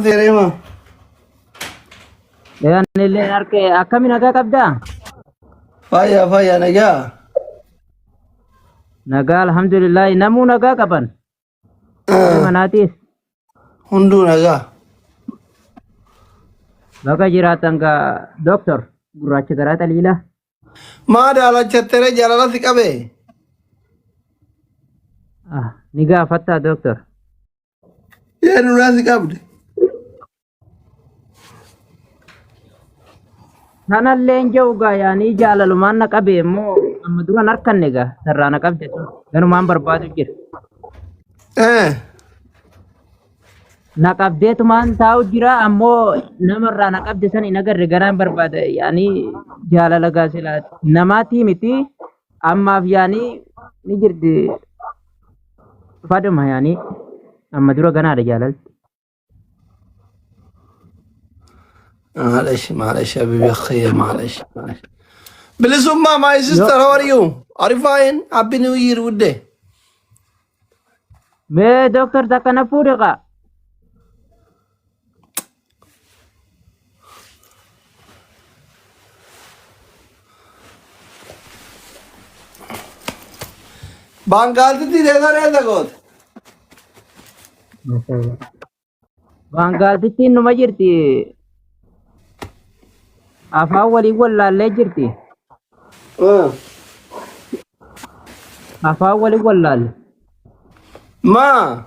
Seereema. Anillee harkee akkami nagaa qabdaa? Fayyaa fayyaa nagaa. Nagaa alhamdulillah namuu nagaa qaban. Warri manaatiis Hunduu nagaa. baga jiraatan gaa dooktor gurraacha garaa xaliilaa. Maa daalachattere jaalala si qabe? Ah, ni gaafattaa dooktor. Yaa duraa si qabde. Kanallee hin jiru gaa yaanii jaalalumaan na qabe immoo amma dura hin harkanne gaa sarraa na qabde sun ganumaan barbaadu jira. Eh. Na qabdeetumaan taa'u jira ammoo namarraa na qabde san hin agarre garaan barbaada yaanii jaalala gaa silaa namaatii miti ammaaf yaanii ni jirti faduma yaanii amma dura ganaadha jaalalti. معلش معلش يا حبيبي اخي معلش معلش. Bilisummaa, my Yoo sister, how are you? Are you fine? Happy New Year, wuddee. mee dooktar takka na fuudhe kaa. Baangaaltitti deesaa deessa goote. Baangaaltittiin numa jirti. Afaan waliin wallaallee jirti. Afaan waliin wallaalle. Maa?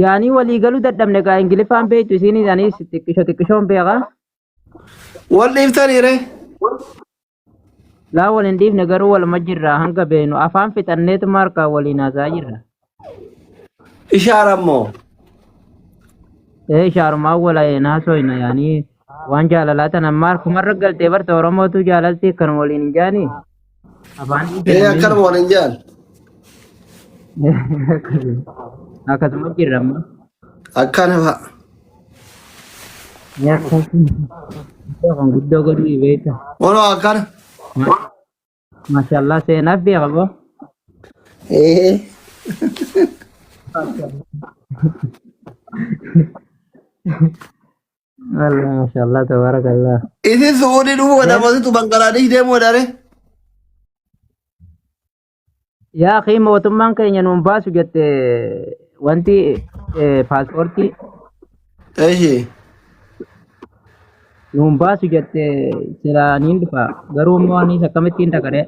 Yaanii walii galuu dadhabne gaa Ingiliffaan beektu isiin anis xiqqisho xiqqishoon beeka. Wal dhiiftanii ree? Laa wal hin dhiifne garuu waluma jirra hanga beeknu afaan fixanneetuma harkaan waliin haasa'aa jirra. Ishaara immoo. Ee shaarumaan waliin haasoyna yaanii waan jaalalaa tana amma harkumarra galtee barta Oromootu jaalalti akkanuma waliin hin jaanii afaan Ee dhiisan akkanuma waliin jaan. Akkasuma jirra amma. Akkana fa'a. Kan guddoo godhuu beekta. Wanoo akkana. Maashaallah seenaaf beeka boo. Ee. Wallah maashaallah tabarakallah. Isin Su'uudii dhufuu wadamasitu Bangalaadish deemuu wadare. Yaa akii mootummaan keenya nuun baasu jette wanti paaspoortii Eshi. nuun baasu jette silaa niin dhufa garuu immoo anis akkamittiin dhaqaree.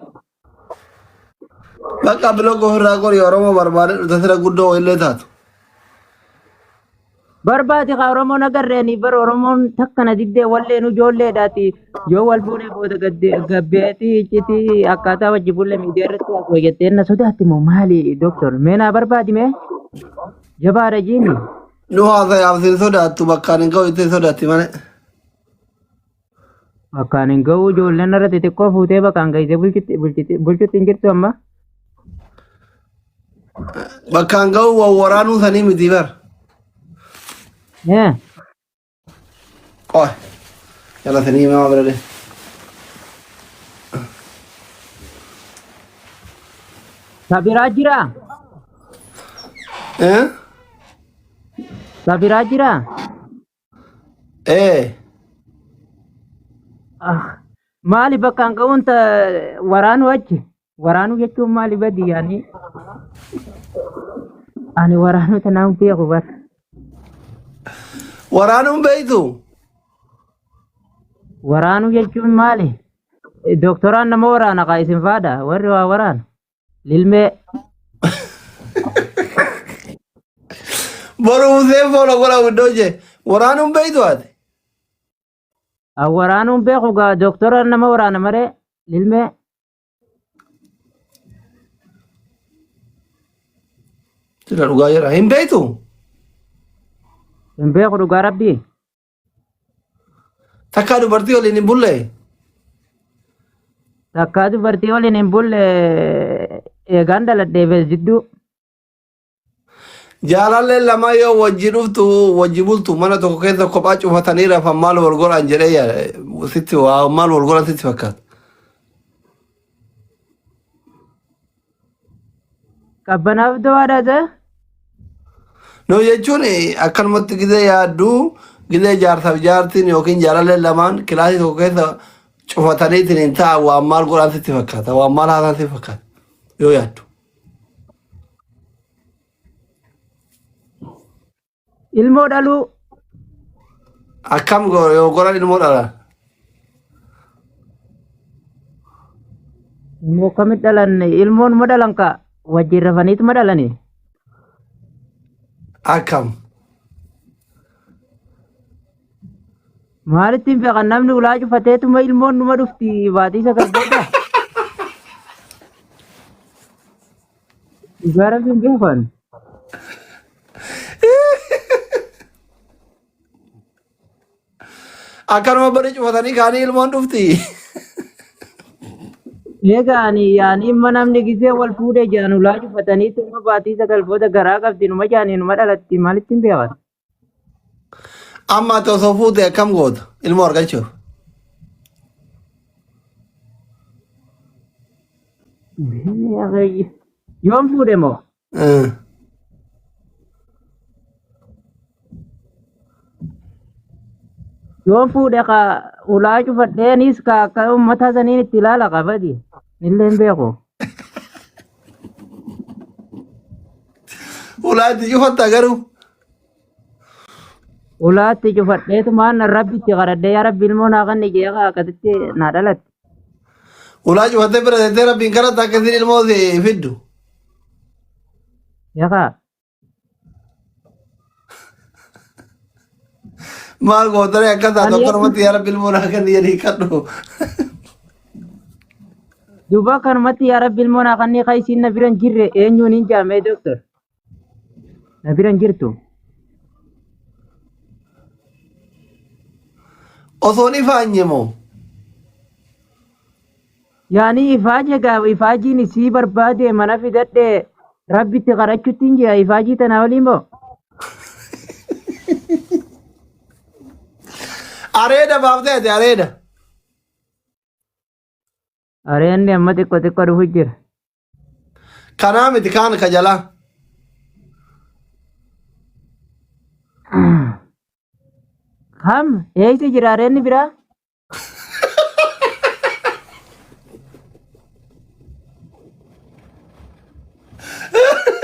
Bakka biloo ofirraa qori Oromoo barbaade dhufte sira guddoo wayillee taatu. Barbaade kaa Oromoon agarreeni bar Oromoon takka na diddee walleen ijoolleedhaati yoo wal fuunee booda gabbeetii iccitii akkaataa wajji bulle miidiyaa irratti haasoo jettee na sodaatti moo maali doktor mee naa barbaadi mee jabaadha jiini. Nu haasayaaf sin sodaattu bakkaan hin ga'u jettee sodaatti malee. Bakkaan hin ga'u ijoolleen irra xixiqqoo fuutee bakkaan geessee bulchutti hin jirtu amma. Bakkaan ga'u wal waraanuu sanii miti bar. Eh, Qoy. Yala sanii himaa bira de. Ta biraa jiraa? Eh? Ta biraa jiraa? Ee. Ah, Maali bakkaan ga'uun ta waraanuu achi? Waraanuu jechuun maali badi yaani? Ani waraanuu tanaan beeku bar. Waraanuun beektu? Waraanuu jechuun maali? Doktoraan nama waraana kaa isin faadha warri waa waraana. Lilmee. Boru Hussein foolo godha widdoo jee. Waraanuun beektu ati? An waraanuun beeku gaa doktora nama waraana maree lilmee. Sila dhugaa jedha. Hin beektu? Hin beeku dhugaa rabbii. Takkaa dubartii waliin hin bulle? Takkaa dubartii waliin hin bulle eegaan dhaladhee bees jidduu. Jaalalleen lama yoo wajji dhuftu wajji bultu mana tokko keessa kophaa cufatanii rafan maal wal godhan jedhee yaada. Sitti waa maal wal godhan sitti fakkaata. Qabbanaaf du'aadha ta'e. No jechuun akkanumatti gizee yaaddu gizee jaarsaaf jaartiin yookiin jaalalleen lamaan kilaasii tokko keessa cufataniitiin hin taa'an waan maal godhan sitti fakkaata waan maal haasaan sitti fakkaata yoo yaaddu. Ilmoo dhaluu Akkam yoo godhan ilmoo dhalan. Ilmoo akkamitti dhalan ilmoon ma dhalan ka wajjin rafaniit ma dhalani. Akkam. Maalitti hin beekan namni ulaa cufateetuma ilmoon numa dhufti baatii sagal booda. Dhugaa rabbi hin beekan. Akkanuma bari cufatanii kaanii ilmoon dhufti. Egaa ani yaani imma namni gisee wal fuudhe jaan ulaa cufataniituma baatii sagal booda garaa qabdi numa jaanii numa dhalatti maalitti hin beekan. Amma ati osoo fuute akkam goota ilmoo argachuuf? Yoom fuudhe moo? Yoom fuudhe ka ulaa cufadheenis ka akka uummata saniin itti ilaala qabadi. Illee hin beeku. Ulaa itti cufatta garuu. Ulaatti cufadheetumaan rabbi itti kadhadhee yaa rabbi ilmoo naa kanni jee ka akkasitti naa dhalatte. Ulaa cufattee bira teessee rabbiin kadhatta akka isin ilmoo si fiddu. Yakaa. Maal gootare akka taatu Ani akkanumatti yaa rabbi ilmoo naa kenni jedhii kadhu. Duuba akkanumatti yaa rabbi ilmoo naa kannii ka isiin na bira hin jirre eenyuun hin jaamee doktor. Na bira hin jirtu. Osoon ifaanye moo? Yaani ifaaje gaa ifaajiin isii barbaade mana fidadhe rabbitti kadhachutti hin jira ifaajii tanaa olii moo? Areeda baaftee ati areeda. Areenni amma xiqqo xiqqo dhufu jira. Kanaa miti kaan ka jalaa. Kam eessa jira areenni biraa?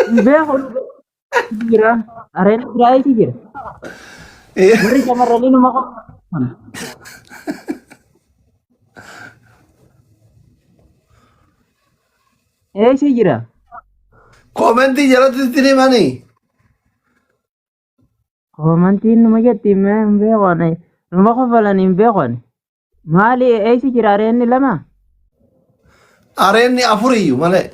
Hin beeku jira. Areenni biraa eessa jira? Warri shamarranii numa qofa. Eessa jira? Koomentii jalatti sitti himanii. Koomantiin numa jetti mee hin beeku ani. Numa kofalan hin beeku ani. Maali eessa jira areenni lama? Areenni afuriyyuu malee.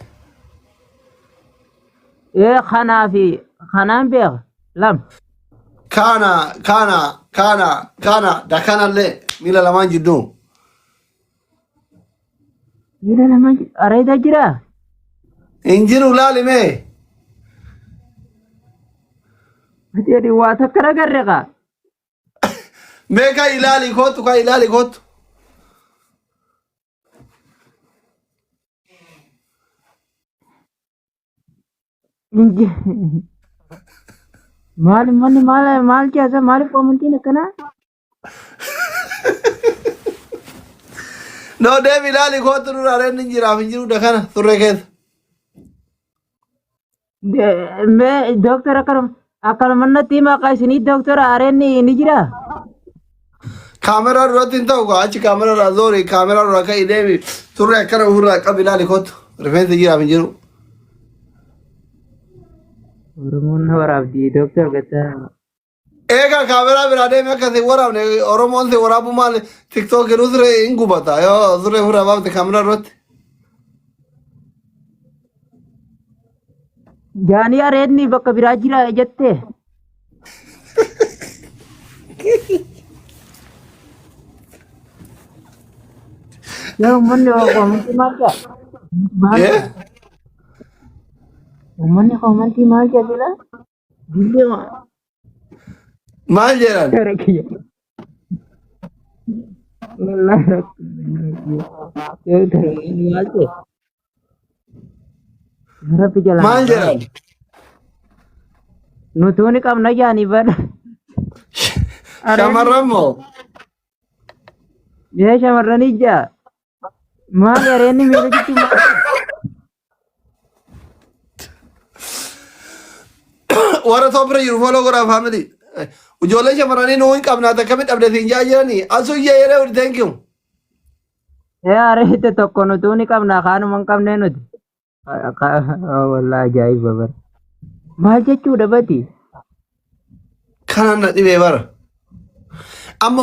Ee kanaa fi kanaan beeka lama. Kaana kaana kaana kaana dakanallee miila lamaan jidduu. Miila lamaan areeda jiraa? Hin jiru laali mee. Miti ani waa takka nagarre kaa. Mee ka ilaali kootu ka ilaali kootu. Maal manni maal maal keessa maaliif koomantiin akkanaa? No deemi ilaali kootu dura areenni hin jiraaf hin jiru dakana surree keessa. Mee dooktora akkanuma akkanuma natti himaa akka isinii dooktora areenni ni jiraa? Kaameraa duratti hin ta'u kaa achi kaameraa irraa zoori kaameraa duraa ka'i deemi surree akkana ofirraa qabi ilaali kootu rifeensi jiraaf hin jiru. Oromoon na waraabdi dooktor Gataa. Eegaa kaameraa biraa deemi akka si waraabne Oromoon si waraabu maal tiktookii surree hin gubata yoo surree ofirraa baafte kaameraa duratti. Jaanii areedni bakka biraa jira jettee. Yaa uummanni koomantii maal jedha? Maal Eh? jedha? Uummanni koomantii maal jedha sila? Dillee Maal jedhan? Gara kiyya. Wallaahi rakkoo. Maal jedha? Rabbi jalaa Maal na jedhan? baase. Nutuu ni qabna jaanii bar. Areerri Shamarran moo? Mee shamarranii jaa. Maali areenni miila jechuun maali? Warra top irra jiru follow godhaa family. Ijoollee shamarranii nuu hin qabnaa akkamitti dhabde siin jaa jiranii. Asuyyee yeroo thank you. Ee areete tokko nutuu ni qabna kaanuma hin qabnee nuti. Wallaahi ajaa'iba bara. Maal jechuudha bati? Kanan na dhibee bara. Amma